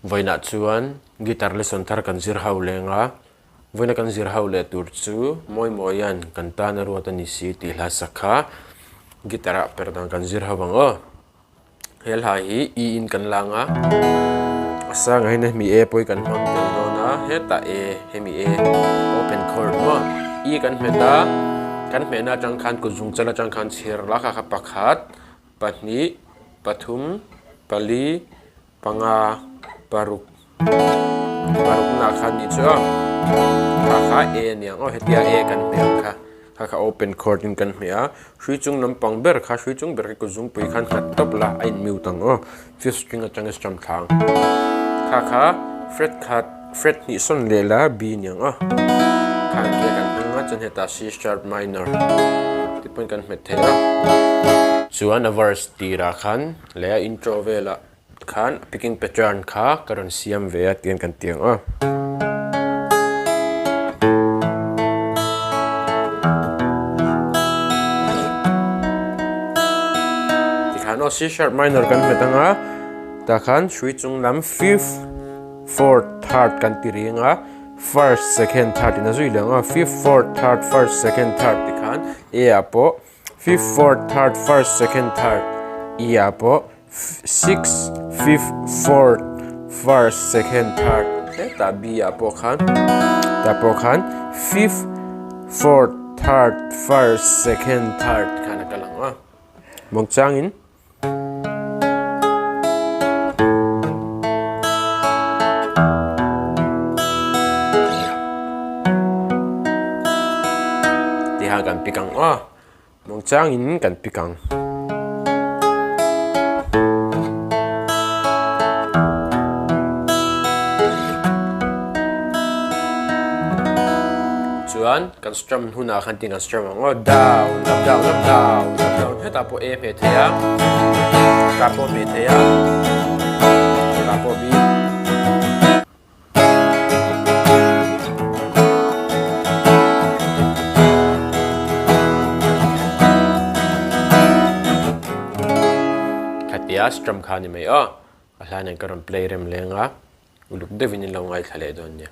Vawiinah chuan guitar lesson thar kan zir ho leng a, vawiina kan zir ho leh tur chu Mawimawia'n kan tan a ruat a ni si tih hla sak kha guitar ah per dan kan zir ho ang aw. He hla hi E in kan lang a, a sangah hian hemi E pawh hi kan hmang tel dawn a, hetah E hemi E open chord maw E kan hmet a, kan hmehna atang khan kut zungchal atang khan chhiar la kha kha pakhat, pahnih, pathum, pali, panga, paruk, parukna kha nih chu a kha kha E a niang aw hetia E kan hmeh ang kha kha kha open chord in kan hmeh a hrui chung lampang ber kha hrui chung ber khi kutzungpui khan nghat tawp la a in mute ang aw fifth string atanga strum thlang kha kha fret khat fret hnih sawn leh la B niang aw kha ang khi kan hmang a chuan hetah C sharp minor tih pawn kan hmet thei a chuan a verse tirah khan leh a intro velah. Khan picking pattern kha ka rawn siam ve a tiang kan ti ang aw. Tikhan aw C sharp minor kan hmet anga tah khan hrui chung lam fifth fourth third kan ti ring a first second third in a zui leh ang aw fifth fourth third first second third tikhan A ah pawh fifth fourth third first second third E ah pawh Six, fifth, fourth, first, second, third hetah B ah pawh khan tah pawh khan fifth, fourth, third, first, second, third khan a kal ang a muangchangin. Tiha kan pick ang aw. Muangchangin kan pick ang. Chuan kan strum hunah khan tin kan strum ang aw. Down, up, down, up, down, up, down. Hetah pawh A hmeh thei a, hetah pawh hmeh thei a, hetah pawh B. Khatia strum kha a ni mai aw. A hla nen ka rawn play rem leng a, uluk deuhin in lo ngaithla leh dawn nia.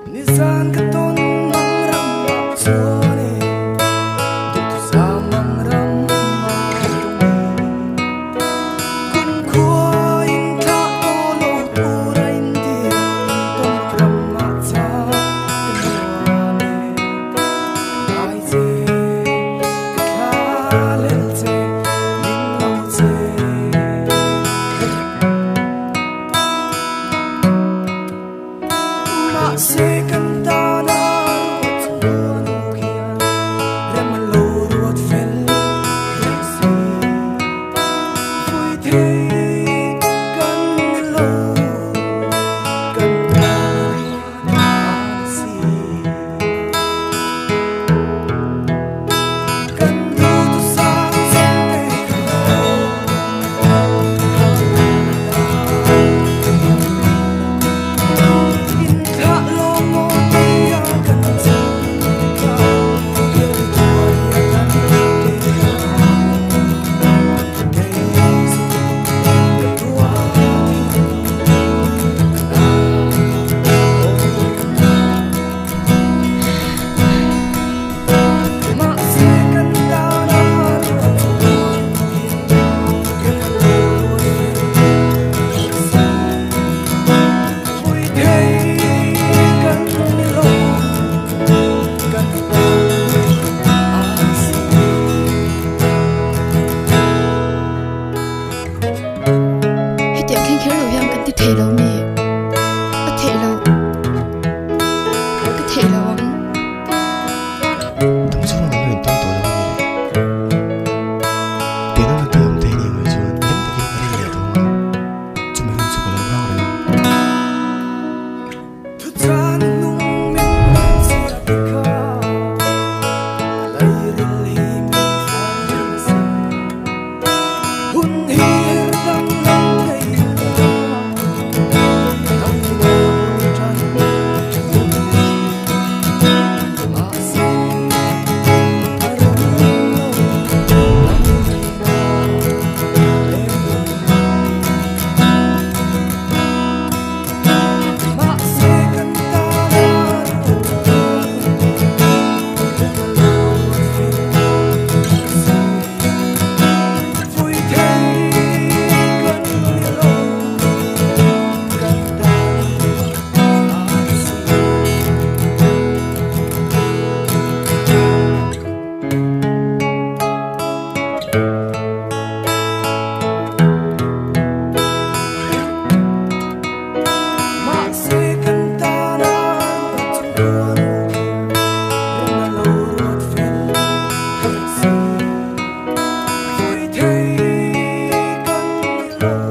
Nizan ka tawn mang ram ah chuan e, duhthusam mang ram ah tung e. lo.